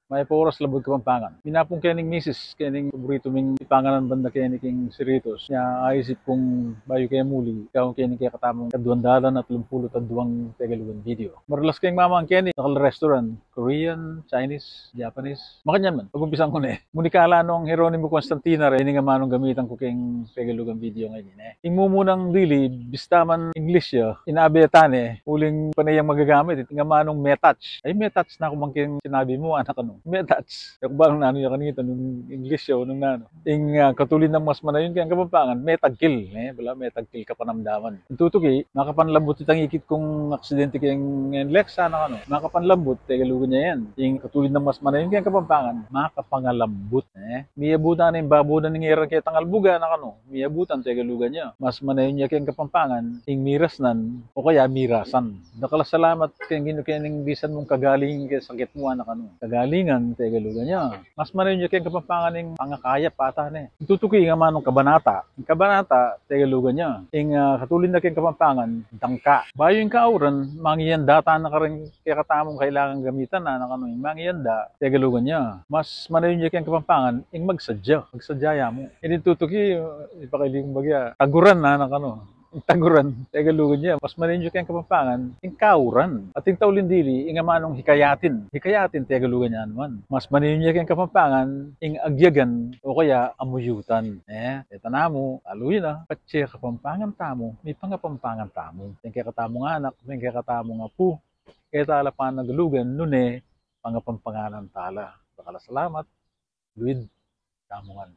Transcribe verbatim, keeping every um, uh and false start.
Mayap a oras, Labuad Kapampangan. Minapung ke ning misis, ke ning paboritu ming ipanganan banda keni king Cerritos. Nya aisip kung bayu ke muli, ikaw keni kekatamung kaduang dalan atlumpulu't aduang Tegalugan video. Maralas keng mamang keni, nakal restaurant, Korean, Chinese, Japanese. Makanyan man, pag-umpisan ku ne. Munikala nung Jeronimo Constantina re, ining amanung gamitan ku keng Tegalugan video ngeni, ne. Ing mumunang dili, bista man English ya, inabe ta ne, uling pane yang magagamit, ing amanung metach. Ay, metach na ku man keng sinabi mu, anak, anu. Metach. E ku balu nung nanu ya kanita, nung English ya, nung nanu. Ing, ah, katulid nang mas manayun keng Kapampangan, metagkil, ne? Bala, metagkil kapanamdaman. Ing tutuki, makapanlambut itang ikit kung aksidente keng Lexa, anak, anu. Makapanlambut, Tegalugan ya yan. Ing katulid nang mas manayun keng Kapampangan, makapangalambut, ne? Miyabutan ing babudan ning eran ketang albuga, anak, anu. Miyabutan, Tegalugan ya. Mas manayun ya keng Kapampangan, ing mirasnan, o kaya mirasan. Dakal a salamat keng Ginu kening bisan mung kagalingan keng sakit mu, anak, anu. Kagalingan, Tegalugan ya. Mas manayun ya keng Kapampangan ing pangakayap, ata ne. Ing tutuki, ing amanung kabanata. Ing kabanata, Tegalugan ya. Ing, ah, katulid na keng Kapampangan, dangka. Bayu ing kauran, mangyanda ta na karin kekatamung kailangan gamitan, anak, anu. Ing mangyanda, Tegalugan ya. Mas manayun ya keng Kapampangan ing magsadya. Magsadya ya mu. Ining tutuki, ah, ipakailing bagya, taguran, anak, anu. Ing taguran, Tegalugan ya. Mas manayun ya keng Kapampangan ing kauran. At ing tauling dili, ing amanung hikayatin. Hikayatin, Tegalugan ya naman. Mas manayun ya keng Kapampangan ing agyagan o kaya amuyutan. E, e ta namu, lalu ya na, patse Kapampangan tamu, mipangapampangan tamu. Ing kekatamung anak, ing kekatamung apu, e tala panagalugan, nune pangapampanganan tala. Dakal a salamat. Luid tamu ngan.